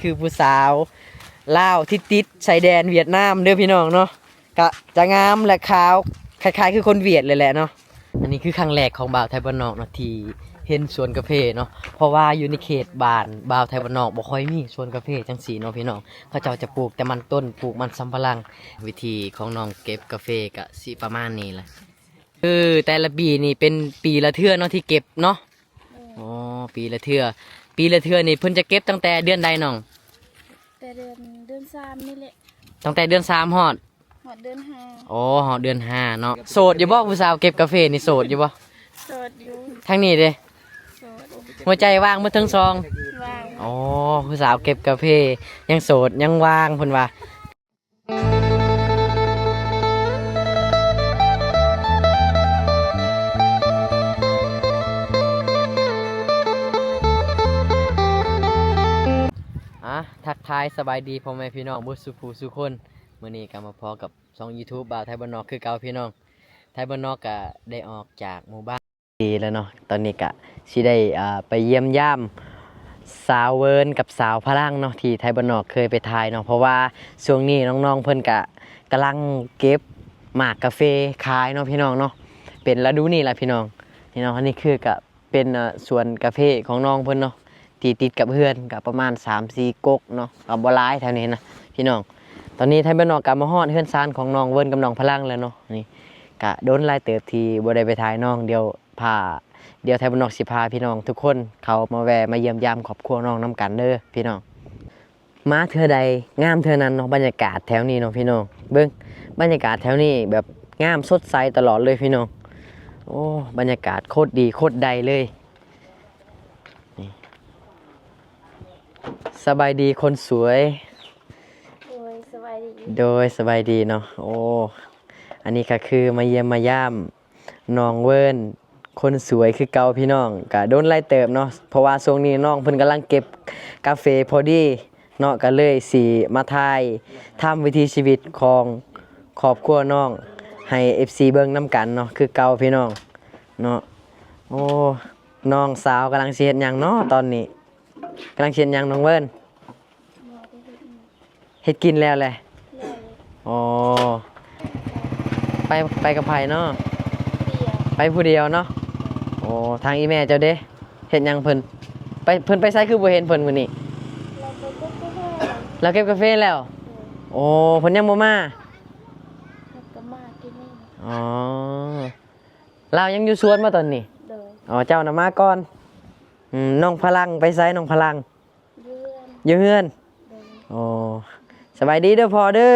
ຄືຜູ້ສາວລາວທີ່ຕິດຊາຍແດນຫວຽດນາມເດີພີ່ນ້ອງເນາະ. ກະຈະງາມ ແລະ ຂາວ ຄ້າຍໆຄືຄົນຫວຽດເລີຍແຫຼະເນາະ. ອັນນີ້ຄືຄັ້ງແລກຂອງບ່າວໄທບ້ານນອກເນາະ ທີ່ເຫັນສວນກາເຟເນາະ ເພາະວ່າຢູ່ໃນເຂດບ້ານບ່າວໄທບ້ານນອກບໍ່ຄ່ອຍມີສວນກາເຟຈັ່ງຊີ້ເນາະພີ່ນ້ອງ. ເຂົາເຈົ້າຈະປູກແຕ່ມັນຕົ້ນ ປູກມັນສຳປະຫຼັງ. ວິທີຂອງນ້ອງເກັບກາເຟກະຊິປະມານນີ້ແຫຼະ. ຄືແຕ່ລະປີນີ້ເປັນປີລະເທື່ອເນາະທີ່ເກັບເນາະ. ໂດຍ. ອໍ ປີລະເທື່ອ. ປີລະເທື່ອນີ້ເພິ່ນຈະເກັບຕັ້ງແຕ່ເດືອນໃດນ້ອງ? ແຕ່ເດືອນ ເດືອນສາມນີ້ແຫຼະ. ຕັ້ງແຕ່ເດືອນສາມຮອດ? ຮອດເດືອນຫ້າ. ອໍ ຮອດເດືອນຫ້າເນາະ. ໂສດຢູ່ບໍ່? ຜູ້ສາວເກັບກາເຟນີ້ໂສດຢູ່ບໍ່? ໂສດຢູ່. ທາງນີ້ເດ? ໂສດ. ຫົວໃຈວ່າງໝົດທັງສອງ? ວ່າງ. ອໍ ຜູ້ສາວເກັບກາເຟຍັງໂສດຍັງວ່າງເພິ່ນວ່າ. ອ່ະ ທັກທາຍສະບາຍດີພໍ່ແມ່ພີ່ນ້ອງເບິດສູ່ຜູ້ສູ່ຄົນ. ມື້ນີ້ກໍມາພໍ້ກັບຊ່ອງຢູທູບບ່າວໄທບ້ານນອກຄືເກົ່າພີ່ນ້ອງ. ໄທບ້ານນອກກໍໄດ້ອອກຈາກໝູ່ບ້ານ ດີແລ້ວເນາະ. ຕອນນີ້ກະຊິໄດ້ ອ່າ ໄປຢ້ຽມຢາມສາວເວີນກັບສາວພະລັງເນາະ ທີ່ໄທບ້ານນອກເຄີຍໄປຖ່າຍເນາະ. ເພາະວ່າຊ່ວງນີ້ນ້ອງໆເພິ່ນກະກຳລັງເກັບໝາກກາເຟຂາຍເນາະພີ່ນ້ອງເນາະ. ເປັນລະດູນີ້ລະພີ່ນ້ອງ. ນີ້ເນາະ ອັນນີ້ຄືກະເປັນ ອ່າ ສວນກາເຟຂອງນ້ອງເພິ່ນເນາະ ທີ່ຕິດກັບເຮືອນ ກະປະມານສາມສີ່ກົກເນາະ ກະບໍ່ຫຼາຍແຖວນີ້ນະພີ່ນ້ອງ. ຕອນນີ້ໄທບ້ານນອກກະມາຮອດເຮືອນຊານຂອງນ້ອງເວີນກັບນ້ອງພະລັງແລ້ວເນາະ. ນີ້ກະດົນຫຼາຍເຕີບທີ່ບໍ່ໄດ້ໄປຖ່າຍນ້ອງ. ດຽວ ພາ ດຽວໄທບ້ານນອກຊິພາພີ່ນ້ອງທຸກຄົນເຂົ້າມາແວ່ມາຢ້ຽມຢາມຄອບຄົວນ້ອງນຳກັນເດີພີ່ນ້ອງ. ມາເທື່ອໃດງາມເທື່ອນັ້ນເນາະ ບັນຍາກາດແຖວນີ້ເນາະພີ່ນ້ອງ. ເບິ່ງບັນຍາກາດແຖວນີ້ແບບງາມສົດໃສຕະຫຼອດເລີຍພີ່ນ້ອງ. ໂອ້ ບັນຍາກາດໂຄດດີໂຄດໄດ້ເລີຍ. ນີ້ ສະບາຍດີຄົນສວຍ. ໂດຍ ສະບາຍດີ. ໂດຍ ສະບາຍດີເນາະ. ໂອ້ ອັນນີ້ກໍຄືມາຢ້ຽມມາຢາມ ນ້ອງເວີນຄົນສວຍຄືເກົ່າພີ່ນ້ອງ. ກະດົນຫຼາຍເຕີບເນາະ ເພາະວ່າຊ່ວງນີ້ນ້ອງເພິ່ນກຳລັງເກັບກາເຟພໍດີເນາະ ກະເລີຍຊິມາຖ່າຍທຳວິຖີຊີວິດຂອງຄອບຄົວນ້ອງໃຫ້ເອັຟຊີເບິ່ງນຳກັນເນາະ ຄືເກົ່າພີ່ນ້ອງເນາະ. ໂອ້ ນ້ອງສາວກຳລັງຊິເຮັດຫຍັງເນາະຕອນນີ້? ກຳລັງຊິເຮັດຫຍັງນ້ອງເວີນ? ເຮັດກິນແລ້ວແຫຼະ? ແລ້ວ. ອໍ ໄປ ໄປກັບໃຜເນາະ? ຜູ້ດຽວ. ໄປຜູ້ດຽວເນາະ? ໂອ້ ທາງອີ່ແມ່ເຈົ້າເດ ເຮັດຫຍັງເພິ່ນ? ໄປ ເພິ່ນໄປໃສຄືບໍ່ເຫັນເພິ່ນມື້ນີ້? ລາວໄປເກັບກາເຟແລ້ວ. ລາວເກັບກາເຟແລ້ວ? ໂດຍ. ໂອ້ ເພິ່ນຍັງບໍ່ມາ? ເພິ່ນກໍມາກິນນີ້. ອໍ ລາວຍັງຢູ່ສວນບໍ່ຕອນນີ້? ໂດຍ. ອໍ ເຈົ້ານະມາກ່ອນ. ອືມ ນ້ອງພະລັງໄປໃສ ນ້ອງພະລັງ? ຢູ່ເຮືອນ. ຢູ່ເຮືອນ. ໂດຍ. ໂອ້ ສະບາຍດີເດີພໍ່ເດີ.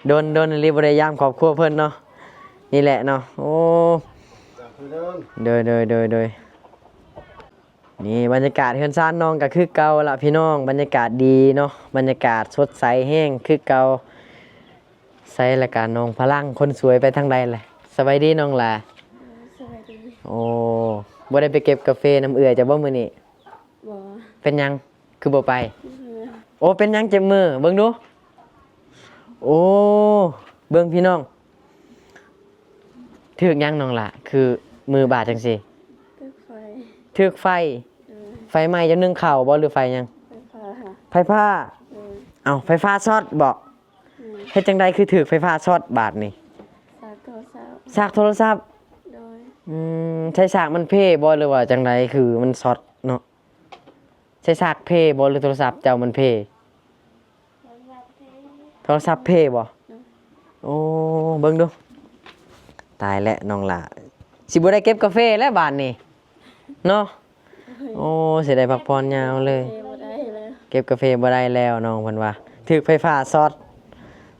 ເອີ ດົນ ດົນອີ່ຫຼີບໍ່ໄດ້ຢາມຄອບຄົວເພິ່ນເນາະ. ນີ້ແຫຼະເນາະ. ໂອ້ ໂດຍ ໂດຍ ໂດຍ ໂດຍ. ນີ້ບັນຍາກາດເຮືອນຊານນ້ອງກໍຄືເກົ່າລະພີ່ນ້ອງ ບັນຍາກາດດີເນາະ ບັນຍາກາດສົດໃສແຮງຄືເກົ່າ. ໃສລະກະນ້ອງພະລັງຄົນສວຍໄປທາງໃດລະ? ສະບາຍດີນ້ອງຫຼ້າ. ສະບາຍດີ. ໂອ້ ບໍ່ໄດ້ໄປເກັບກາເຟນຳເອື້ອຍເຈົ້າບໍ່ມື້ນີ້? ບໍ່. ເປັນຫຍັງຄືບໍ່ໄປ? ໂອ້ ເປັນຫຍັງເຈັບມື? ເບິ່ງດູ. ໂອ້ ເບິ່ງພີ່ນ້ອງ ຖືກຫຍັງນ້ອງຫຼ້າ ຄືມືບາດຈັ່ງຊີ້? ຖືກໄຟ. ຖືກໄຟ? ເອີ. ໄຟໄໝ້ເຈົ້າໜຶ້ງເຂົ້າບໍ່ ຫຼືໄຟຫຍັງ? ໄຟຟ້າ. ໄຟຟ້າ? ເອີ. ເອົ້າ ໄຟຟ້າຊັອດບໍ? ເອີ. ເຮັດຈັ່ງໃດຄືຖືກໄຟຟ້າຊັອດບາດນີ້? ສາກໂທລະສັບ. ສາກໂທລະສັບ? ໂດຍ. ອືມ ໃຊ້ສາກມັນເພບໍ ຫຼືວ່າຈັ່ງໃດ ຄືມັນຊັອດເນາະ? ໃຊ້ສາກເພບໍ ຫຼືໂທລະສັບເຈົ້າມັນເພ? ໂທລະສັບເພບໍ? ໂອ້ ເບິ່ງດູ. ຕາຍແລ້ວນ້ອງຫຼ້າ ຊິບໍ່ໄດ້ເກັບກາເຟແລ້ວບາດນີ້ເນາະ. ໂອ້ ຊິໄດ້ພັກຜ່ອນຍາວເລີຍ. ເກັບກາເຟບໍ່ໄດ້ແລ້ວ ເກັບກາເຟບໍ່ໄດ້ແລ້ວ ນ້ອງເພິ່ນວ່າຖືກໄຟຟ້າຊັອດ.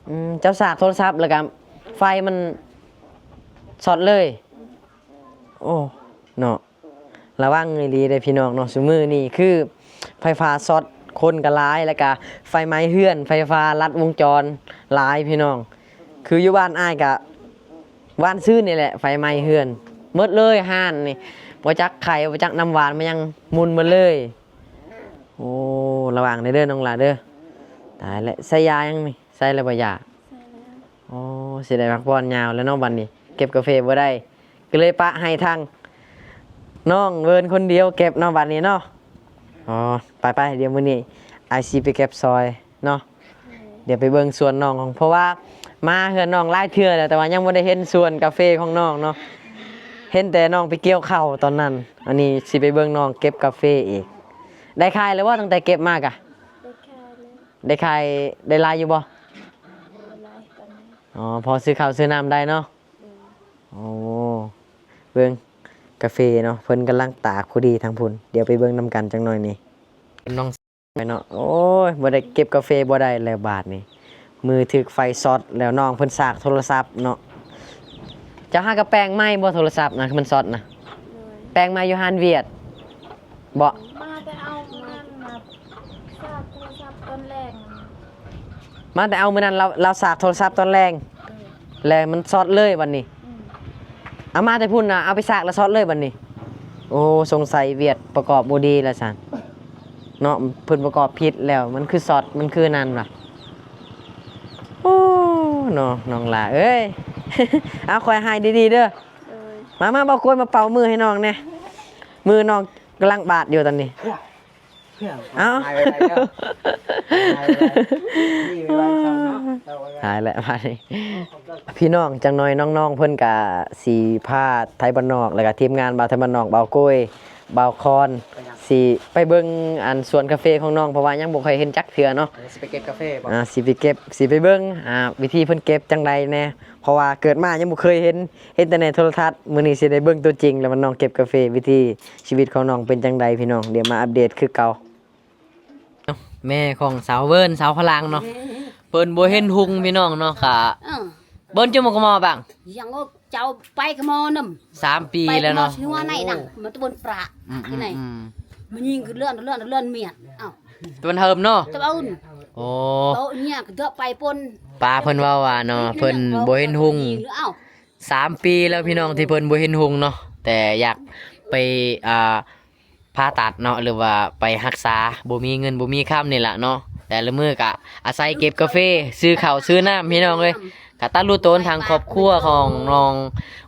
ອືມ ເຈົ້າສາກໂທລະສັບ ແລ້ວກະໄຟມັນຊັອດເລີຍ. ໂອ້ ເນາະ. ລະວັງອີ່ຫຼີເດ້ພີ່ນ້ອງເນາະ ຊຸມື້ນີ້ຄືໄຟຟ້າຊັອດ ຄົນກໍຫຼາຍ ແລ້ວກະໄຟໄໝ້ເຮືອນ ໄຟຟ້າລັດວົງຈອນຫຼາຍພີ່ນ້ອງ. ຄືຢູ່ບ້ານອ້າຍກະວານຊືນນີ້ແຫຼະ ໄຟໄໝ້ເຮືອນໝົດເລີຍ ຮ້ານນີ້ບໍ່ຈັກໄຂ່ ບໍ່ຈັກນ້ຳຫວານ ມັນຍັງໝຸ່ນໝົດເລີຍ. ໂອ້ ລະວັງແດ່ເດີນ້ອງຫຼ້າເດີ. ຕາຍແລ້ວ ໃສ່ຢາຍັງນີ້? ໃສ່ແລ້ວບໍ່ຢາ? ໃສ່ແລ້ວ. ອໍ ຊິໄດ້ພັກຜ່ອນຍາວແລ້ວເນາະບັດນີ້ ເກັບກາເຟບໍ່ໄດ້ ກໍເລີຍປະໃຫ້ທາງນ້ອງເວີນຄົນດຽວເກັບເນາະບັດນີ້ເນາະ. ອໍ ໄປໆ ດຽວມື້ນີ້ ອ້າຍຊິໄປເກັບຊອຍເນາະ. ດຽວໄປເບິ່ງສວນນ້ອງ ເພາະວ່າມາເຮືອນນ້ອງຫຼາຍເທື່ອແລ້ວ ແຕ່ວ່າຍັງບໍ່ໄດ້ເຫັນສວນກາເຟຂອງນ້ອງເນາະ. ເຫັນແຕ່ນ້ອງໄປກ່ຽວເຂົ້າຕອນນັ້ນ. ອັນນີ້ຊິໄປເບິ່ງນ້ອງເກັບກາເຟອີກ. ໄດ້ຂາຍແລ້ວບໍ່ ຕັ້ງແຕ່ເກັບມາກະ? ໄດ້ຂາຍແລ້ວ. ໄດ້ຂາຍ ໄດ້ຫຼາຍຢູ່ບໍ່? ບໍ່ຫຼາຍປານໃດ. ອໍ ພໍຊື້ເຂົ້າຊື້ນ້ຳໄດ້ເນາະ. ໂດຍ. ໂອ້ ເບິ່ງກາເຟເນາະ ເພິ່ນກຳລັງຕາກພໍດີທາງພຸ້ນ. ດຽວໄປເບິ່ງນຳກັນຈັກໜ່ອຍນີ້ ນ້ອງ ໄປເນາະ. ໂອ້ຍ ບໍ່ໄດ້ເກັບກາເຟບໍ່ໄດ້ແລ້ວບາດນີ້ ມືຖືກໄຟຊັອດແລ້ວ. ນ້ອງເພິ່ນສາກໂທລະສັບເນາະ. ເຈົ້າຫາກະແປງໃໝ່ບໍ່ ໂທລະສັບນະ ມັນຊັອດນະ? ໂດຍ. ແປງໃໝ່ຢູ່ຮ້ານຫວຽດບໍ່? ມາແຕ່ເອົາ ມາສາກໂທລະສັບຕອນແລງ. ມາແຕ່ເອົາມື້ນັ້ນ ລາວ ລາວສາກໂທລະສັບຕອນແລງ. ແລ້ວມັນຊັອດເລີຍບັດນີ້. ອືມ ເອົາມາແຕ່ພຸ້ນນະ ເອົາໄປສາກແລ້ວຊັອດເລີຍບັດນີ້. ໂອ້ ສົງໄສຫວຽດປະກອບບໍ່ດີລະຊັ້ນເນາະ ເພິ່ນປະກອບຜິດແລ້ວ ມັນຄືຊັອດ ມັນຄືນັ້ນວ່າ. ໂອ້ ເນາະ ນ້ອງຫຼ້າເອີຍ ເອົາ ຂ້ອຍໃຫ້ດີໆເດີ. ໂດຍ. ມາ ມາ ບ່າວກ້ວຍມາເປົ່າມືໃຫ້ນ້ອງແດ່ ມືນ້ອງກຳລັງບາດຢູ່ຕອນນີ້. ເອົ້າ ຫາຍໄວໆເດີ ຫາຍໄວໆ ນີ້ໄວໆຊ້ຳເນາະ ຫາຍແລ້ວບາດນີ້. ພີ່ນ້ອງ ຈັກໜ່ອຍນ້ອງໆເພິ່ນກະຊິພາໄທບ້ານນອກ ແລ້ວກະທີມງານບ່າວໄທບ້ານນອກ ບ່າວໂກ້ຍ ບ່າວຄອນ ຊິໄປເບິ່ງອັນສວນກາເຟຂອງນ້ອງ ເພາະວ່າຍັງບໍ່ຄ່ອຍເຫັນຈັກເທື່ອເນາະ. ເອີ ຊິໄປເກັບກາເຟບໍ່? ອ່າ ຊິໄປເກັບ ຊິໄປເບິ່ງ ອ່າ ວິທີເພິ່ນເກັບຈັ່ງໃດແດ່ ເພາະວ່າເກີດມາຍັງບໍ່ເຄີຍເຫັນ ເຫັນແຕ່ໃນໂທລະທັດ. ມື້ນີ້ຊິໄດ້ເບິ່ງຕົວຈິງແລ້ວວ່ານ້ອງເກັບກາເຟ ວິຖີຊີວິດຂອງນ້ອງເປັນຈັ່ງໃດພີ່ນ້ອງ. ດຽວມາອັບເດດຄືເກົ່າ. ແມ່ຂອງສາວເວີນ ສາວພະລັງເນາະ ເພິ່ນບໍ່ເຫັນຮຸ່ງພີ່ນ້ອງເນາະ. ກະ ເອີ ເບິ່ງຈຸມະກະມໍບັງ ຍັງ ເຈົ້າໄປກະມໍນຳ ສາມປີແລ້ວເນາະ. ໂອ້ ມາຕະບົນປະ ອືມໆ ມາຍິງຄືເລື່ອນເລື່ອນເລື່ອນມຽນ. ເອົ້າ ຕະວັນເຫິມເນາະ ຕະວັນ. ໂອ້ ໂຕເນີ້ຍກະເດາະໄປປົນ ປ້າເພິ່ນເວົ້າວ່າເນາະ ເພິ່ນບໍ່ເຫັນຮຸ່ງ. ເອົ້າ ສາມປີແລ້ວພີ່ນ້ອງທີ່ເພິ່ນບໍ່ເຫັນຮຸ່ງເນາະ ແຕ່ຢາກໄປ ອ່າ ຜ່າຕັດເນາະ ຫຼືວ່າໄປຮັກສາ ບໍ່ມີເງິນບໍ່ມີຄຳນີ້ລະເນາະ. ແຕ່ລະມື້ກະອາໄສເກັບກາເຟ ຊື້ເຂົ້າຊື້ນ້ຳພີ່ນ້ອງເອີຍ. ກະຕາລຸໂຕນທາງຄອບຄົວຂອງນ້ອງ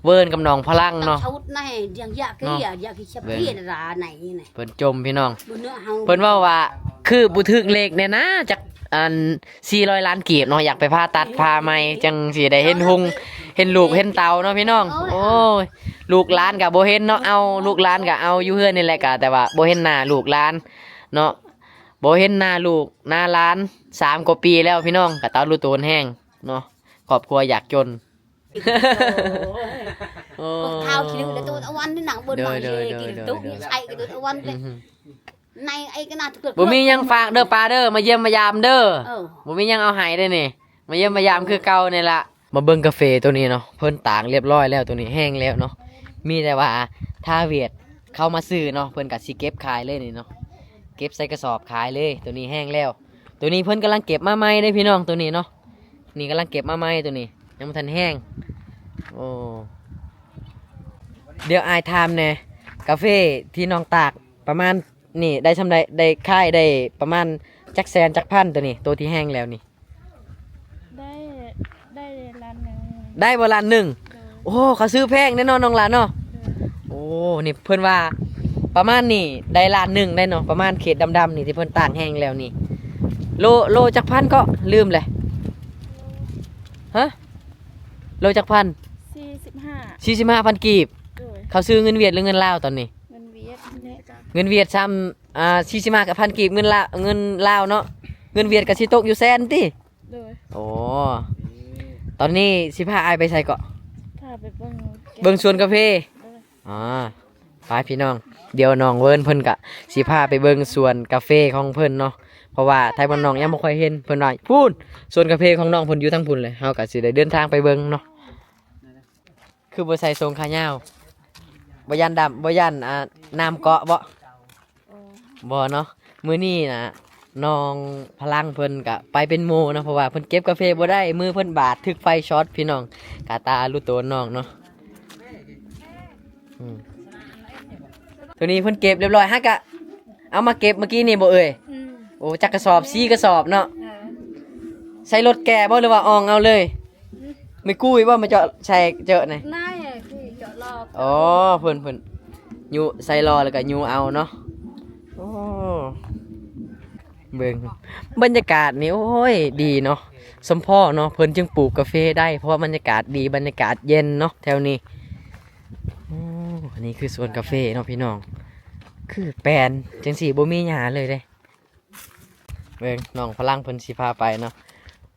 ເວີນກັບນ້ອງພະລັງເນາະ ເພິ່ນຈົ່ມພີ່ນ້ອງ. ເພິ່ນເວົ້າວ່າຄືບໍ່ຖືກເລກແນ່ນາ ຈັກອັນ ສີ່ຮ້ອຍລ້ານກີບເນາະ ຢາກໄປຜ່າຕັດຜ່າໃໝ່ ຈັ່ງຊິໄດ້ເຫັນຮຸ່ງເຫັນລູກເຫັນເຕົ້າເນາະພີ່ນ້ອງ. ໂອ້ຍ ລູກຫຼານກະບໍ່ເຫັນເນາະ ເອົາ ລູກຫຼານກະເອົາຢູ່ເຮືອນນີ້ແຫຼະ ກະແຕ່ວ່າບໍ່ເຫັນໜ້າລູກຫຼານເນາະ ບໍ່ເຫັນໜ້າລູກໜ້າຫຼານສາມກວ່າປີແລ້ວພີ່ນ້ອງ. ກະຕາລຸໂຕນແຮງເນາະ ຄອບຄົວຍາກຈົນ. ໂອ້ຍ ໂອ້ຍ ເຂົາຂີ້ລືແລ້ວໂຕຕະວັນນີ້ນັ່ງເບິ່ງ ໂດຍ ນັ່ງເລ ໂດຍ ກິນ ໂດຍ ຕຸ ໂດຍ ໃສ່ກະໂຕຕະວັນເລີຍ. ອືຮຶ ໃນໄອ້ກະນາ ບໍ່ມີຫຍັງ ຝາກເດີປ້າເດີ ມາຢ້ຽມມາຢາມເດີ. ເອີ ບໍ່ມີຫຍັງ ເອົາໃຫ້ເດ້ນີ້ ມາຢ້ຽມມາຢາມຄືເກົ່ານີ້ລະ. ມາເບິ່ງກາເຟໂຕນີ້ເນາະ ເພິ່ນຕາກລຽບຮ້ອຍແລ້ວ ໂຕນີ້ແຫ້ງແລ້ວເນາະ. ມີແຕ່ວ່າຖ້າຫວຽດເຂົ້າມາຊື້ເນາະ ເພິ່ນກະຊິເກັບຂາຍເລີຍນີ້ເນາະ ເກັບໃສ່ກະສອບຂາຍເລີຍ. ໂຕນີ້ແຫ້ງແລ້ວ ໂຕນີ້ເພິ່ນກຳລັງເກັບມາໃໝ່ເດ້ພີ່ນ້ອງ ໂຕນີ້ເນາະ. ນີ້ກຳລັງເກັບມາໃໝ່ ໂຕນີ້ຍັງບໍ່ທັນແຫ້ງ. ໂອ້ ດຽວອ້າຍຖາມແດ່ ກາເຟທີ່ນ້ອງຕາກປະມານນີ້ໄດ້ຊ່ຳໃດ? ໄດ້ຂາຍໄດ້ປະມານຈັກແສນຈັກພັນໂຕນີ້ ໂຕທີ່ແຫ້ງແລ້ວນີ້? ໄດ້ ໄດ້ລ້ານໜຶ່ງ. ໄດ້ບໍ່ລ້ານໜຶ່ງ? ໂດຍ. ໂອ້ ເຂົາຊື້ແພງແນ່ເນາະ ນ້ອງຫຼ້າເນາະ. ໂດຍ. ໂອ້ ນີ້ເພິ່ນວ່າປະມານນີ້ໄດ້ລ້ານໜຶ່ງໄດ້ເນາະ ປະມານເຂດດຳໆນີ້ທີ່ເພິ່ນຕາກແຫ້ງແລ້ວນີ້. ໂລ ໂລຈັກພັນເກາະ? ລືມແຫຼະ. ຮະ? ໂລຈັກພັນ? ສີ່ສິບຫ້າ ສີ່ສິບຫ້າພັນກີບ. ໂດຍ. ເຂົາຊື້ເງິນຫວຽດ ຫຼື ເງິນລາວຕອນນີ້? ເງິນຫວຽດແຫຼະ. ເງິນຫວຽດຊ້ຳ ອ່າ ສີ່ສິບຫ້າພັນກີບ ເງິນລາ ເງິນລາວເນາະ ເງິນຫວຽດກະຊິຕົກຢູ່ແສນຕິ? ໂດຍ. ໂອ້ ຕອນນີ້ຊິພາອ້າຍໄປໃສເກາະ? ພາໄປເບິ່ງ ເບິ່ງສວນກາເຟ. ໂດຍ. ອາ ໄປພີ່ນ້ອງ ດຽວນ້ອງເວີນເພິ່ນກະຊິພາໄປເບິ່ງສວນກາເຟຂອງເພິ່ນເນາະ ເພາະວ່າໄທບ້ານນອກຍັງບໍ່ຄ່ອຍເຫັນ. ເພິ່ນວ່າພຸ້ນ ສວນກາເຟຂອງນ້ອງເພິ່ນຢູ່ທາງພຸ້ນເລີຍ ເຮົາກະຊິໄດ້ເດີນທາງໄປເບິ່ງເນາະ. ຄືບໍ່ໃສ່ສົ້ງຂາຍາວ? ບໍ່ຢ້ານດຳ ບໍ່ຢ້ານ ອ່າ ນ້ຳເກາະບໍ່? ບໍ່ເນາະ. ມື້ນີ້ນະ ນ້ອງພະລັງເພິ່ນກະໄປເປັນໝູ່ເນາະ ເພາະວ່າເພິ່ນເກັບກາເຟບໍ່ໄດ້ ມືເພິ່ນບາດ ຖືກໄຟຊັອດພີ່ນ້ອງ. ກະຕາລຸໂຕນນ້ອງເນາະ. ອືມ ໂຕນີ້ເພິ່ນເກັບລຽບຮ້ອຍ ຫາກະເອົາມາເກັບມື້ກີ້ນີ້ບໍ່ເອີຍ? ອືມ. ໂອ້ ຈັກກະສອບ ສີ່ກະສອບເນາະ. ເອີ ໃສ່ລົດແກ່ບໍ່ ຫຼືວ່າອ່ອງເອົາເລີຍ? ໄມ້ກຸ້ຍບໍ່ ມາເຈາະໃສ່ເຈີະນີ້? ນາຍ ກຸ້ຍເຈາະລອບ. ອໍ ເພິ່ນ ເພິ່ນຍຸໃສ່ລໍ້ ແລ້ວກະຍຸເອົາເນາະ. ໂອ້ ເບິ່ງ ບັນຍາກາດນີ້ ໂອ້ຍ ດີເນາະ ສົມພໍເນາະ ເພິ່ນຈຶ່ງປູກກາເຟໄດ້ ເພາະວ່າບັນຍາກາດດີ ບັນຍາກາດເຢັນເນາະ ແຖວນີ້. ໂອ້ ອັນນີ້ຄືສວນກາເຟເນາະພີ່ນ້ອງ ຄືແປນຈັ່ງຊີ້ ບໍ່ມີຫຍ້າເລີຍເດ້. ເບິ່ງ ນ້ອງພະລັງເພິ່ນຊິພາໄປເນາະ.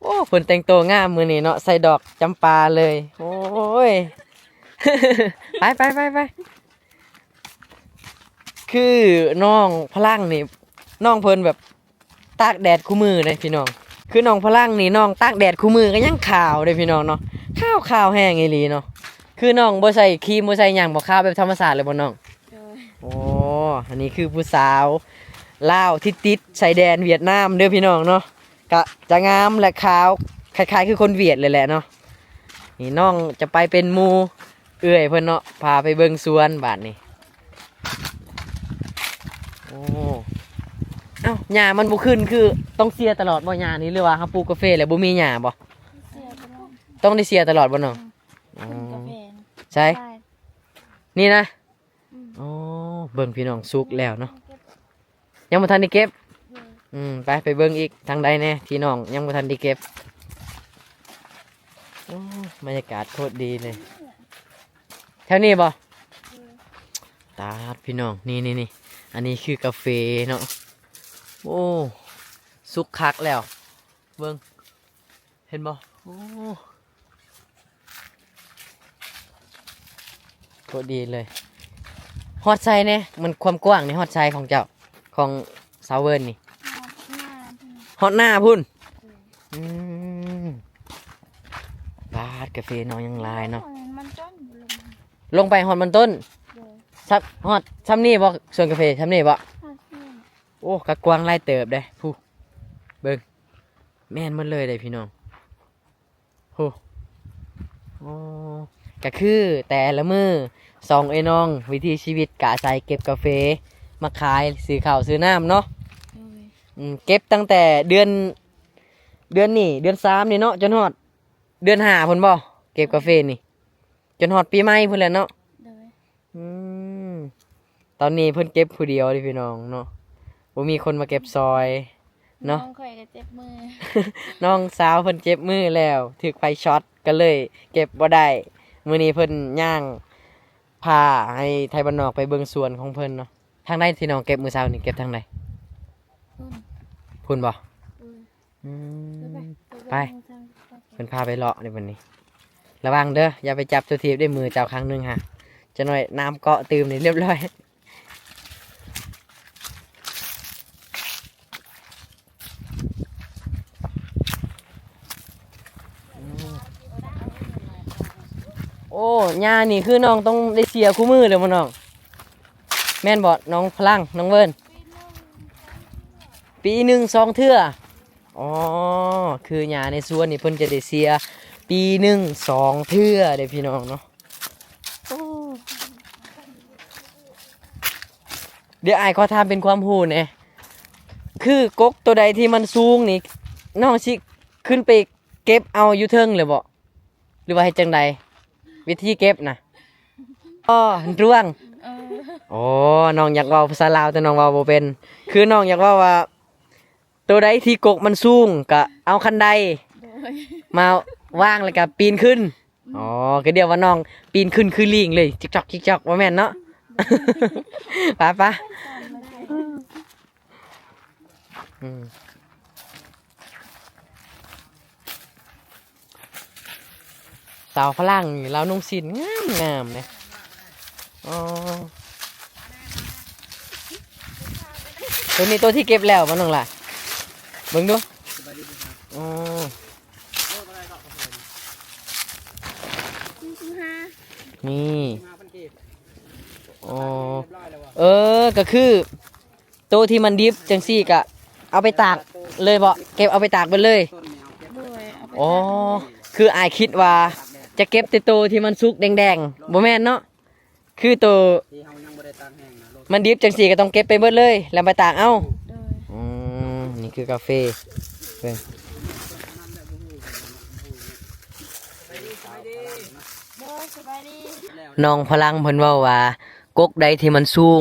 ໂອ້ ເພິ່ນແຕ່ງໂຕງາມມື້ນີ້ເນາະ ໃສ່ດອກຈຳປາເລີຍ. ໂອ້ຍ ໄປໆໆໆ ຄືນ້ອງພະລັງນີ້ ນ້ອງເພິ່ນແບບຕາກແດດຄູ່ມື້ເດ້ພີ່ນ້ອງ. ຄືນ້ອງພະລັງນີ້ ນ້ອງຕາກແດດຄູ່ມື້ກໍຍັງຂາວເດ້ພີ່ນ້ອງເນາະ ຂາວ ຂາວແຮງອີ່ຫຼີເນາະ. ຄືນ້ອງບໍ່ໃສ່ຄຣີມ ບໍ່ໃສ່ຫຍັງບໍ່ ຂາວແບບທຳມະຊາດເລີຍບໍ່ນ້ອງ? ໂດຍ. ໂອ້ ອັນນີ້ຄືຜູ້ສາວລາວທີ່ຕິດຊາຍແດນຫວຽດນາມເດີພີ່ນ້ອງເນາະ ກະຈະງາມ ແລະ ຂາວ ຄ້າຍໆຄືຄົນຫວຽດເລີຍແຫຼະເນາະ. ນີ້ນ້ອງຈະໄປເປັນໝູ່ເອື້ອຍເພິ່ນເນາະ ພາໄປເບິ່ງສວນບາດນີ້. ໂອ້ ເອົ້າ ຫຍ້າມັນບໍ່ຂຶ້ນ ຄືຕ້ອງເສຍຕະຫຼອດບໍ່ຫຍ້ານີ້ ຫຼືວ່າເຮົາປູກກາເຟແລ້ວບໍ່ມີຫຍ້າບໍ່? ເສຍຕະຫຼອດ. ຕ້ອງໄດ້ເສຍຕະຫຼອດບໍ່ນ້ອງ? ອືມ ຂຶ້ນກາເຟ. ໃສ? ນີ້ນະ? ອືມ. ໂອ້ ເບິ່ງພີ່ນ້ອງ ສຸກແລ້ວເນາະ ຍັງບໍ່ທັນໄດ້ເກັບ. ອືມ ໄປ ໄປເບິ່ງອີກທາງໃດແດ່ທີ່ນ້ອງຍັງບໍ່ທັນໄດ້ເກັບ. ໂອ້ ບັນຍາກາດໂຄດດີເລີຍ ແຖວນີ້ບໍ່? ຕາດ ພີ່ນ້ອງ ນີ້ໆໆ ອັນນີ້ຄືກາເຟເນາະ. ໂອ້ ສຸກຄັກແລ້ວ ເບິ່ງ ເຫັນບໍ່? ໂອ້ ໂຄດດີເລີຍ. ຮອດໃສແດ່? ມັນຄວາມກວ້າງນີ້ຮອດໃສຂອງເຈົ້າ ຂອງສາວເວີນນີ້? ຮອດໜ້າພຸ້ນ. ຮອດໜ້າພຸ້ນ? ອືມ ບາດ ກາເຟນ້ອງຍັງຫຼາຍເນາະ. ມັນຕົ້ນ ລົງໄປຮອດມັນຕົ້ນ. ໂດຍ. ຊຳ ຮອດຊ່ຳນີ້ບໍ່? ສວນກາເຟຊ່ຳນີ້ບໍ່? ຮອດນີ້. ໂອ້ ກະກວ້າງຫຼາຍເຕີບເດ້ ຜູ້ ເບິ່ງ ແມ່ນໝົດເລີຍເດ້ພີ່ນ້ອງ. ໂອ້ ໂອ້ ກະຄືແຕ່ລະມື້ສອງເອື້ອຍນ້ອງ ວິຖີຊີວິດກະອາໄສເກັບກາເຟມາຂາຍ ຊື້ເຂົ້າຊື້ນ້ຳເນາະ. ໂດຍ. ອືມ ເກັບຕັ້ງແຕ່ເດືອນ ເດືອນນີ້ ເດືອນສາມນີ້ເນາະ ຈົນຮອດເດືອນຫ້າພຸ້ນບໍ່? ເກັບກາເຟນີ້ ຈົນຮອດປີໃໝ່ພຸ້ນແຫຼະເນາະ. ໂດຍ. ອືມ ຕອນນີ້ເພິ່ນເກັບຜູ້ດຽວເດ້ພີ່ນ້ອງເນາະ ບໍ່ມີຄົນມາເກັບຊ່ອຍເນາະ. ນ້ອງຂ້ອຍກໍເຈັບມື ນ້ອງສາວເພິ່ນເຈັບມືແລ້ວ ຖືກໄຟຊັອດ ກໍເລີຍເກັບບໍ່ໄດ້. ມື້ນີ້ເພິ່ນຍ່າງພາໃຫ້ໄທບ້ານນອກໄປເບິ່ງສວນຂອງເພິ່ນເນາະ. ທາງໃດທີ່ນ້ອງເກັບມື້ເຊົ້ານີ້ ເກັບທາງໃດ? ພຸ້ນ ພຸ້ນບໍ່? ອືມ. ອືມ ໄປ ໄປ ໄປ ໄປ ເພິ່ນພາໄປເລາະເດ້ບັດນີ້. ລະວັງເດີ ຢ່າໄປຈັບຕົວຖີບເດ້ ມືເຈົ້າຂ້າງໜຶ່ງຫາ ຈັກໜ້ອຍນ້ຳເກາະຕື່ມນີ້ລຽບລ້ອຍ. ໂອ້ ຫຍ້ານີ້ຄືນ້ອງຕ້ອງໄດ້ເສຍຄູ່ມື້ເລີຍບໍ່ນ້ອງ? ແມ່ນບໍ່ນ້ອງພະລັງ ນ້ອງເວີນ? ປີໜຶ່ງສອງເທື່ອ. ອໍ ຄືຫຍ້າໃນສວນນີ້ເພິ່ນຈະໄດ້ເສຍປີໜຶ່ງສອງເທື່ອເດ້ພີ່ນ້ອງເນາະ. ໂອ້ ດຽວອ້າຍຂໍຖາມເປັນຄວາມຮູ້ແດ່ ຄືກົກໂຕໃດທີ່ມັນສູງນີ້ ນ້ອງຊິຂຶ້ນໄປເກັບເອົາຢູ່ເທິງເລີຍບໍ່ ຫຼືວ່າເຮັດຈັ່ງໃດ? ວິທີເກັບນະ ອໍ ດວງ. ເອີ ໂອ້ ນ້ອງຢາກເວົ້າພາສາລາວ ແຕ່ນ້ອງເວົ້າບໍ່ເປັນ. ຄືນ້ອງຢາກເວົ້າວ່າ ໂຕໃດທີ່ກົກມັນສູງ ກະເອົາຄັນໄດ ໂດຍ ມາວາງ ແລ້ວກະປີນຂຶ້ນ. ອໍ ກະດຽວວ່ານ້ອງປີນຂຶ້ນຄືລີງເລີຍ ຈິກຈອກຈິກຈອກ ບໍ່ແມ່ນເນາະ. ໄປໆ ອືມ ສາວຝຣັ່ງນີ້ລາວນຸ່ງສິ້ນງາມໆເດ້. ອໍ ໂຕນີ້ໂຕທີ່ເກັບແລ້ວບໍ່ນ້ອງຫຼ້າ? ເບິ່ງດູ. ອໍ ນີ້ ອໍ ເອີ ກະຄື ໂຕທີ່ມັນດິບຈັ່ງຊີ້ກະເອົາໄປຕາກເລີຍບໍ່? ເກັບເອົາໄປຕາກເບິດເລີຍ? ໂດຍ ເອົາໄປຕາກເບິດເລີຍ. ອໍ ຄືອ້າຍຄິດວ່າຈະເກັບແຕ່ໂຕທີ່ມັນສຸກແດງໆ ບໍ່ແມ່ນເນາະ? ຄືໂຕມັນດິບຈັ່ງຊີ້ກະຕ້ອງເກັບໄປເບິດເລີຍ ແລ້ວໄປຕາກເອົາ. ໂດຍ. ອືມ ນີ້ຄືກາເຟ ເບິ່ງ ໂດຍ ສະບາຍດີ. ນ້ອງພະລັງເພິ່ນເວົ້າວ່າ ກົກໃດທີ່ມັນສູງ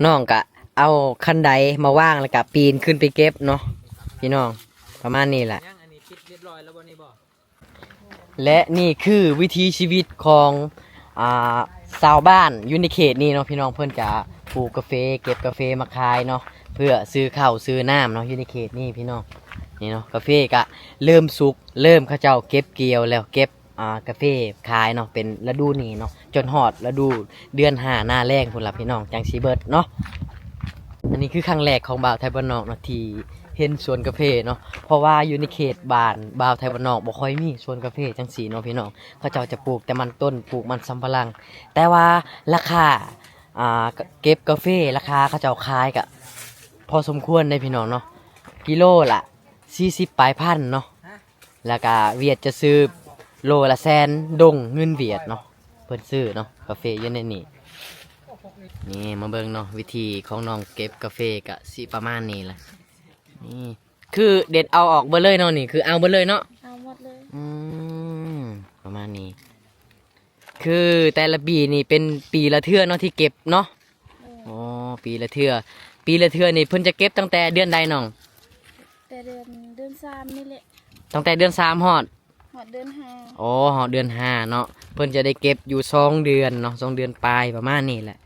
ນ້ອງກະ ເອົາຄັນໄດມາວາງ ແລ້ວກະປີນຂຶ້ນໄປເກັບເນາະພີ່ນ້ອງ ປະມານນີ້ແຫຼະ. ຍັງ ອັນນີ້ປິດຮຽບຮ້ອຍແລ້ວບໍ່ນີ້ບໍ່? ແລະນີ້ຄືວິຖີຊີວິດຂອງ ອ່າ ຊາວບ້ານຢູ່ໃນເຂດນີ້ເນາະພີ່ນ້ອງ. ເພິ່ນຈະປູກກາເຟ ເກັບກາເຟມາຂາຍເນາະ ເພື່ອຊື້ເຂົ້າຊື້ນ້ຳເນາະ ຢູ່ໃນເຂດນີ້ພີ່ນ້ອງ. ນີ້ເນາະ ກາເຟກະເລີ່ມສຸກ ເລີ່ມເຂົາເຈົ້າເກັບກ່ຽວແລ້ວ ເກັບ ອ່າ ກາເຟຂາຍເນາະ ເປັນລະດູນີ້ເນາະ ຈົນຮອດລະດູເດືອນຫ້າໜ້າແລ້ງພຸ້ນລະພີ່ນ້ອງ ຈັ່ງຊິເບິດເນາະ. ອັນນີ້ຄືຄັ້ງແລກຂອງບ່າວໄທບ້ານນອກເນາະ ທີ່ເຫັນສວນກາເຟເນາະ ເພາະວ່າຢູ່ໃນເຂດບ້ານບ່າວໄທບ້ານນອກບໍ່ຄ່ອຍມີສວນກາເຟຈັ່ງຊີ້ເນາະພີ່ນ້ອງ. ເຂົາເຈົ້າຈະປູກແຕ່ມັນຕົ້ນ ປູກມັນສຳປະຫຼັງ ແຕ່ວ່າລາຄາ ອ່າ ເກັບກາເຟ ລາຄາເຂົາເຈົ້າຂາຍກະພໍສົມຄວນເດ້ພີ່ນ້ອງເນາະ ກິໂລລະສີ່ສິບປາຍພັນເນາະ. ແລ້ວກະຫວຽດຈະຊື້ໂລລະແສນດົງເງິນຫວຽດເນາະ ເພິ່ນຊື້ເນາະ ກາເຟຢູ່ໃນນີ້. ນີ້ມາເບິ່ງເນາະ ວິທີຂອງນ້ອງເກັບກາເຟກະຊິປະມານນີ້ລະ. ນີ້ຄືເດັດເອົາອອກເບິດເລີຍເນາະ ນີ້ຄືເອົາເບິດເລີຍເນາະ? ເອົາໝົດເລີຍ. ອືມ ປະມານນີ້ ຄືແຕ່ລະປີນີ້ເປັນປີລະເທື່ອເນາະທີ່ເກັບເນາະ? ໂອ້ ປີລະເທື່ອ ປີລະເທື່ອນີ້ເພິ່ນຈະເກັບຕັ້ງແຕ່ເດືອນໃດນ້ອງ? ແຕ່ເດືອນ ເດືອນສາມນີ້ແຫຼະ. ຕັ້ງແຕ່ເດືອນສາມຮອດ? ຮອດເດືອນຫ້າ. ໂອ້ ຮອດເດືອນຫ້າເນາະ ເພິ່ນຈະໄດ້ເກັບຢູ່ສອງເດືອນເນາະ ສອງເດືອນປາຍປະມານນີ້ແຫຼະ.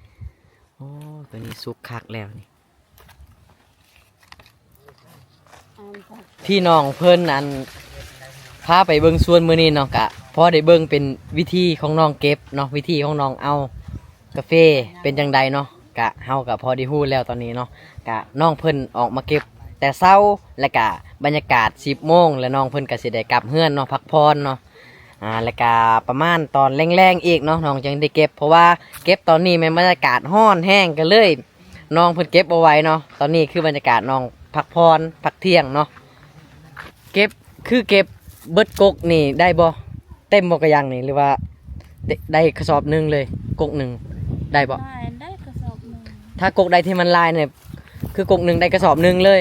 ໂອ້ ໂຕນີ້ສຸກຄັກແລ້ວນີ້. ທີ່ນ້ອງເພິ່ນ ອັນ ພາໄປເບິ່ງສວນມື້ນີ້ເນາະ ກະພໍໄດ້ເບິ່ງເປັນວິທີຂອງນ້ອງເກັບເນາະ ວິທີຂອງນ້ອງເອົາກາເຟເປັນຈັ່ງໃດເນາະ ກະເຮົາກະພໍໄດ້ຮູ້ແລ້ວຕອນນີ້ເນາະ. ກະນ້ອງເພິ່ນອອກມາເກັບແຕ່ເຊົ້າ ແລ້ວກະບັນຍາກາດສິບໂມງ ແລ້ວນ້ອງເພິ່ນກະຊິໄດ້ກັບເຮືອນເນາະ ພັກຜ່ອນເນາະ. ອ່າ ແລ້ວກະປະມານຕອນແລງໆອີກເນາະ ນ້ອງຈຶ່ງໄດ້ເກັບ ເພາະວ່າເກັບຕອນນີ້ແມ່ນບັນຍາກາດຮ້ອນແຮງ ກະເລີຍ ນ້ອງເພິ່ນເກັບບໍ່ໄຫວເນາະ. ຕອນນີ້ຄືບັນຍາກາດນ້ອງພັກຜ່ອນພັກທ່ຽງເນາະ. ເກັບ ຄືເກັບເບິດກົກນີ້ໄດ້ບໍ່? ເຕັມບໍ່ກະຍັງນີ້ ຫຼືວ່າໄດ້ ໄດ້ກະສອບໜຶ່ງເລີຍ ກົກໜຶ່ງໄດ້ບໍ່? ໄດ້ ໄດ້ກະສອບໜຶ່ງ. ຖ້າກົກໃດທີ່ມັນຫຼາຍນີ້ ຄືກົກໜຶ່ງໄດ້ກະສອບໜຶ່ງເລີຍ?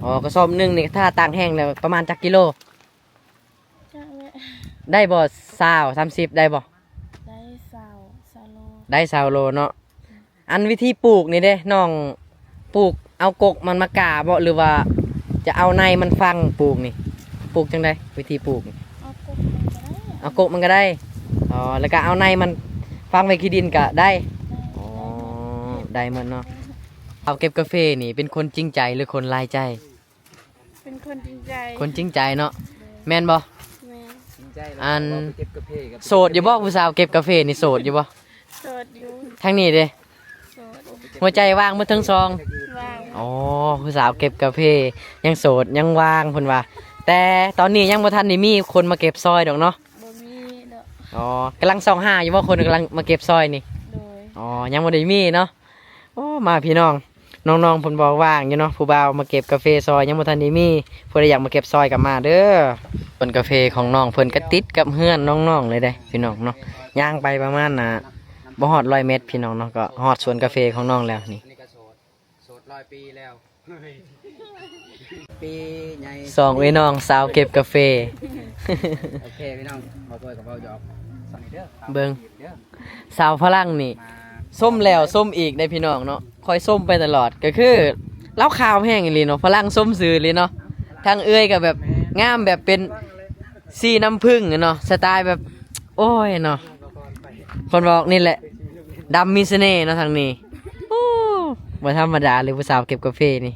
ໂດຍ. ອໍ ກະສອບໜຶ່ງນີ້ ຖ້າຕາກແຫ້ງແລ້ວປະມານຈັກກິໂລ? ຈັກແຫຼະ. ໄດ້ບໍ່ ຊາວ ສາມສິບ ໄດ້ບໍ່? ໄດ້ຊາວ ຊາວໂລ. ໄດ້ຊາວໂລເນາະ. ອັນວິທີປູກນີ້ເດ້ ນ້ອງປູກເອົາກົກມັນມາກາບໍ່ ຫຼືວ່າຈະເອົາໃນມັນຝັງປູກນີ້? ປູກຈັ່ງໃດ ວິທີປູກນີ້? ເອົາກົກມັນກະໄດ້. ເອົາກົກມັນກະໄດ້. ອໍ ແລ້ວກະເອົາໃນມັນຝັງໄວ້ຂີ້ດິນກະໄດ້? ໄດ້. ອໍ ໄດ້ໝົດເນາະ. ເອົາເກັບກາເຟນີ້ເປັນຄົນຈິງໃຈ ຫຼືຄົນຫຼາຍໃຈ? ເປັນຄົນຈິງໃຈ. ຄົນຈິງໃຈເນາະ. ໂດຍ. ແມ່ນບໍ່? ແມ່ນ. ອັນ ໂສດຢູ່ບໍ່ ຜູ້ສາວເກັບກາເຟນີ້ ໂສດຢູ່ບໍ່? ໂສດຢູ່. ທາງນີ້ເດ້? ໂສດ. ຫົວໃຈວ່າງເບິດທັງສອງ? ວ່າງ. ອໍ ຜູ້ສາວເກັບກາເຟຍັງໂສດຍັງວ່າງເພິ່ນວ່າ ແຕ່ຕອນນີ້ຍັງບໍ່ທັນໄດ້ມີຄົນມາເກັບຊອຍດອກເນາະ? ບໍ່ມີດອກ. ອໍ ກຳລັງຊອກຫາຢູ່ບໍ່ ຄົນກຳລັງມາເກັບຊອຍນີ້? ໂດຍ. ອໍ ຍັງບໍ່ໄດ້ມີເນາະ. ໂອ້ ມາພີ່ນ້ອງ ນ້ອງໆເພິ່ນບໍ່ວ່າງຢູ່ເນາະ ຜູ້ບ່າວມາເກັບກາເຟຊອຍ ຍັງບໍ່ທັນໄດ້ມີ. ຜູ້ໃດຢາກມາເກັບຊອຍກະມາເດີ. ສວນກາເຟຂອງນ້ອງເພິ່ນກະຕິດກັບເຮືອນນ້ອງໆເລີຍເດ້ພີ່ນ້ອງເນາະ. ຍ່າງໄປປະມານ ອ່າ ບໍ່ຮອດຮ້ອຍແມັດພີ່ນ້ອງເນາະ ກະຮອດສວນກາເຟຂອງນ້ອງແລ້ວນີ້. ໂສດຮ້ອຍປີແລ້ວ. ປີໃຫຍ່ ສອງເອື້ອຍນ້ອງສາວເກັບກາເຟ. ໂອເຄພີ່ນ້ອງ ບໍ່ເປີດກະເວົ້າຢອກ. ເບິ່ງ ສາວຝຣັ່ງນີ້ ຊົມແລ້ວຊົມອີກເດ້ພີ່ນ້ອງເນາະ. ຂ້ອຍຊົມໄປຕະຫຼອດ ກະຄືລາວຂາວແຮງອີ່ຫຼີເນາະ ຝຣັ່ງຊົມຊື່ອີ່ຫຼີເນາະ. ທາງເອື້ອຍກະແບບງາມ ແບບເປັນສີນ້ຳຜຶ້ງເນາະ ສະຕາຍແບບ ໂອ້ຍເນາະ. ເພິ່ນບອກນີ້ແຫຼະ ດຳມີສະເໜ່ເນາະທາງນີ້. ໂອ້ ບໍ່ທຳມະດາເລີຍ ຜູ້ສາວເກັບກາເຟນີ້.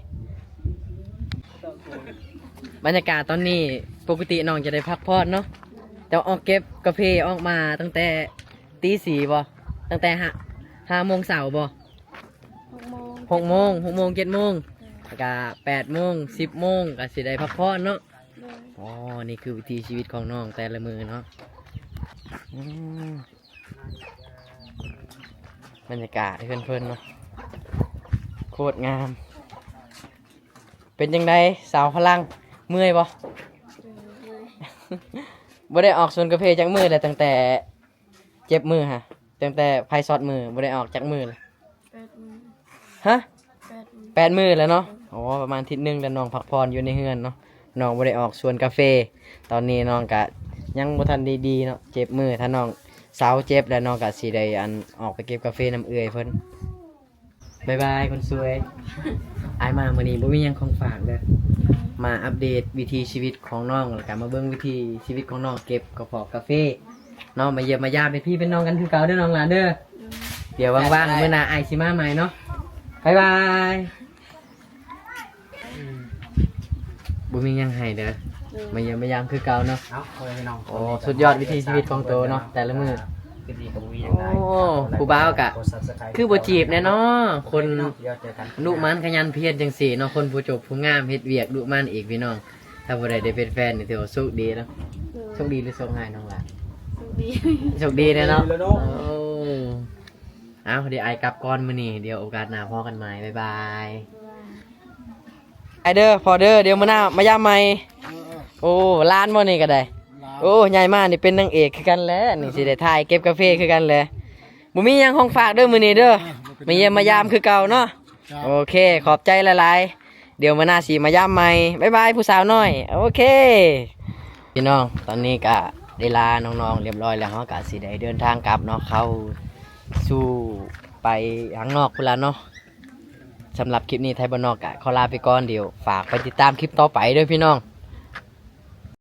ບັນຍາກາດຕອນນີ້ ປົກກະຕິນ້ອງຈະໄດ້ພັກຜ່ອນເນາະ ແຕ່ວ່າອອກເກັບກາເຟອອກມາຕັ້ງແຕ່ຕີສີ່ບໍ່? ຕັ້ງແຕ່ຫ້າ ຫ້າໂມງເຊົ້າບໍ່? ຫົກໂມງ ຫົກໂມງ ຫົກໂມງ ເຈັດໂມງ ໂດຍ. ແລ້ວກະແປດໂມງ ສິບໂມງ ກະຊິໄດ້ພັກຜ່ອນເນາະ. ໂດຍ. ອໍ ນີ້ຄືວິຖີຊີວິດຂອງນ້ອງແຕ່ລະມື້ເນາະ. ອືມ ບັນຍາກາດເຮືອນເພິ່ນເນາະ ໂຄດງາມ. ເປັນຈັ່ງໃດສາວຝຣັ່ງ ເມື່ອຍບໍ່? ເມື່ອຍ. ບໍ່ໄດ້ອອກສວນກາເຟຈັກມື້ແລ້ວ ຕັ້ງແຕ່ເຈັບມືຫະ ຕັ້ງແຕ່ໄຟຊອດມື ບໍ່ໄດ້ອອກຈັກມື້ແລ້ວ? ແປດມື້. ຮະ? ແປດມື້. ແປດມື້ແລ້ວເນາະ. ໂອ້ ປະມານທິດໜຶ່ງແລ້ວ ນ້ອງພັກຜ່ອນຢູ່ໃນເຮືອນເນາະ. ນ້ອງບໍ່ໄດ້ອອກສວນກາເຟ ຕອນນີ້ນ້ອງກະຍັງບໍ່ທັນໄດ້ດີເນາະ ເຈັບມື. ຖ້ານ້ອງເຊົາເຈັບແລ້ວ ນ້ອງກະຊິໄດ້ ອັນ ອອກໄປເກັບກາເຟນຳເອື້ອຍເພິ່ນ. ບາຍບາຍຄົນສວຍ. ອ້າຍມາມື້ນີ້ບໍ່ມີຫຍັງຂອງຝາກເດີ້. ມາອັບເດດວິຖີຊີວິດຂອງນ້ອງ ແລ້ວກໍມາເບິ່ງວິຖີຊີວິດຂອງນ້ອງເກັບກະເພາະກາເຟເນາະ. ມາຢ້ຽມມາຢາມເປັນພີ່ເປັນນ້ອງກັນຄືເກົ່າເດີ້ນ້ອງຫຼານເດີ້. ດຽວວ່າງໆມື້ໜ້າອ້າຍຊິມາໃໝ່ເນາະ. ບາຍບາຍ. ບໍ່ມີຫຍັງໃຫ້ເດີ້. ມາຢ້ຽມມາຢາມຄືເກົ່າເນາະ. ເອົ້າ ໂອ້ຍ ພີ່ນ້ອງ ໂອ້ ສຸດຍອດວິຖີຊີວິດຂອງໂຕເນາະ ແຕ່ລະມື້. ໂອ້ ຜູ້ບ່າວກະຄືບໍ່ຈີບແດ່ເນາະ ຄົນດຸໝັ່ນຂະຫຍັນພຽນຈັ່ງຊີ້ເນາະ. ຄົນຜູ້ຈົບຜູ້ງາມເຮັດວຽກດຸໝັ່ນອີກພີ່ນ້ອງ. ຖ້າຜູ້ໃດໄດ້ເປັນແຟນນີ້ຖືວ່າໂຊກດີເນາະ. ໂຊກດີຫຼືໂຊກຮ້າຍນ້ອງຫຼ້າ? ໂຊກດີ ໂຊກດີແດ່ເນາະ. ໂອ້ ເອົາ ດຽວອ້າຍກັບກ່ອນມື້ນີ້ ດຽວໂອກາດໜ້າພໍ້ກັນໃໝ່. ບາຍບາຍ. ອ້າຍເດີ້ ພໍ່ເດີ້ ດຽວມື້ໜ້າມາຢາມໃໝ່. ເອີໆ ໂອ້ ຫຼານບໍ່ນີ້ກໍໄດ້. ຫຼານ. ໂອ້ ໃຫຍ່ມານີ້ເປັນນາງເອກຄືກັນແຫຼະ ນີ້ຊິໄດ້ຖ່າຍເກັບກາເຟຄືກັນແຫຼະ. ບໍ່ມີຫຍັງຂອງຝາກເດີ້ມື້ນີ້ເດີ້. ມາຢ້ຽມມາຢາມຄືເກົ່າເນາະ. ໂອເຄ ຂອບໃຈຫຼາຍໆ. ດຽວມື້ໜ້າຊິມາຢາມໃໝ່. ບາຍບາຍ ຜູ້ສາວນ້ອຍ. ໂອເຄ ພີ່ນ້ອງ ຕອນນີ້ກະໄດ້ລານ້ອງໆຮຽບຮ້ອຍແລ້ວ ເຮົາກະຊິໄດ້ເດີນທາງກັບເນາະ ເຂົ້າສູ່ໄປທາງນອກພຸ້ນລະເນາະ. ສຳລັບຄລິບນີ້ ໄທບ້ານນອກກະຂໍລາໄປກ່ອນ. ດຽວຝາກໄປຕິດຕາມຄລິບຕໍ່ໄປເດີ້ພີ່ນ້ອງ.